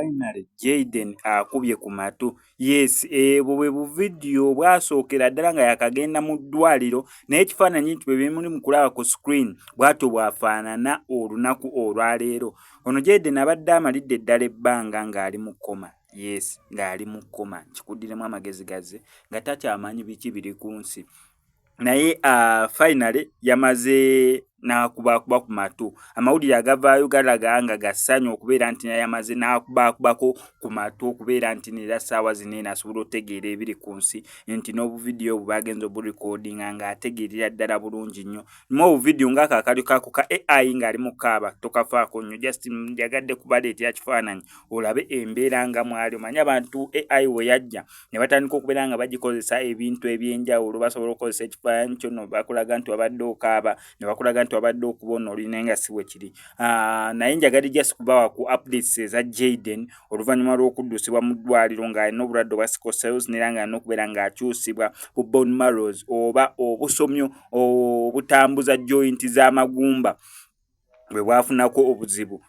Finally Jayden akubye ku matu. Yes, ebwo bwe buvidiyo obwasookera ddala nga yakagenda mu ddwaliro, naye ekifaananyi nti bwe bimuli mu kulaba ku screen, bw'atyo bw'afaanana olunaku olwaleero. Ono Jayden abadde amalidde ddala ebbanga ng'ali mu coma. Yes, ng'ali mu coma, nkikuddiremu amagezi gazze nga takyamanyi biki biri ku nsi, naye finally yamaze n'akubaakuba ku matu. Amawulire agavaayo galaga nga gassanyu okubeera nti naye yamaze n'akubaakubako ku matu, okubeera nti nera ssaawa zino eno asobola okutegeera ebiri ku nsi, nti n'obuvidiyo obwo bagenze oburecordinga ng'ategeerera ddala bulungi nnyo. Mu obuvidiyo ng'ako akali kako ka AI ng'ali mu kaaba, tokafaako nnyo, just njagadde kubaleetera kifaananyi olabe embeera nga mwali. Omanyi abantu AI we yajja ne batandika okubeera nga bagikozesa ebintu ebyenjawulo. Basobola okukozesa ekifaananyi kyo no bakulaga nti wabadde okaaba, ne bakulaga nti wabadde okuba ono oli, naye nga si bwe kiri. Naye njagadde just kubawa ku updates eza Jayden oluvannyuma lw'okuddusibwa mu ddwaliro ng'alina obulwadde obwa sickle cells, nera ng'alina okubeera ng'akyusibwa bu bone marrows oba obusomyo obutambuza joint z'amagumba bwe bwafunako obuzibu.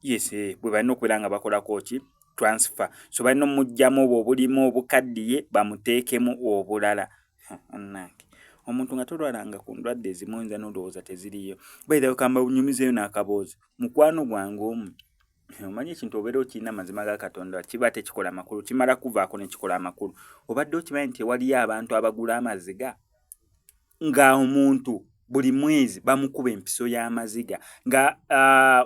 Yes, bwe balina okubeera nga bakolako ki transfer, so balina omuggyamu obwo obulimu obukaddiye bamuteekemu obulala. Annange, omuntu nga tolwalanga ku ndwadde ezimu, oyinza n'olowooza teziriyo. Baithawe, kambanyumizeeyo n'akaboozi. Mukwano gwange omu, omanyi ekintu obeera okirina, amazima ga Katonda kiba tekikola makulu, kimala kuvaako ne kikola amakulu. Obadde okimanyi nti ewaliyo abantu abagula amaziga, nga omuntu buli mwezi bamukuba empiso y'amaziga, nga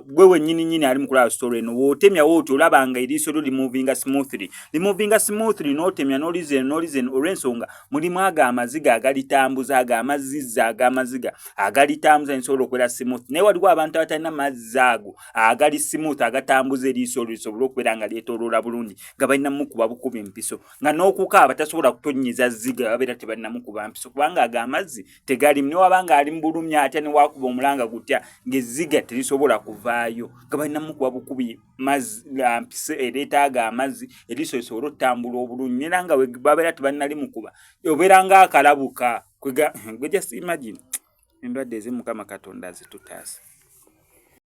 gwe wennyini nnyini ali mu kulaba story eno, w'otemyawo oti olaba nga eriiso lyo limovinga smoothly, limovinga smoothly, n'otemya n'oliza eno n'oliza eno, olw'ensonga mulimu ago amaziga agalitambuza, ago amazizza ag'amaziga agalitambuza nsobola okubeera smooth. Naye waliwo abantu abatalina mazzi ago agali smooth agatambuza eriiso olyo lisobole okubeera nga lyetooloola bulungi, nga balina mukuba bukuba empiso, nga n'okukaaba tasobola kutonnyiza zziga, babeera tebalinamukuba mpiso, kubanga ago amazzi tegalimu. Newaba nga ali mu bulumi atya, newakuba omulanga gutya, ng'ezziga terisobola kuvaayo, nga balinamukuba bukubi mpiso ereetaaga amazzi eriiso lisobole okutambula obulungi. Nera nga babeera tebalinalimukuba, obeera nga akalabuka. Gwe just imagine endwadde ezimu, Mukama Katonda azitutaasa.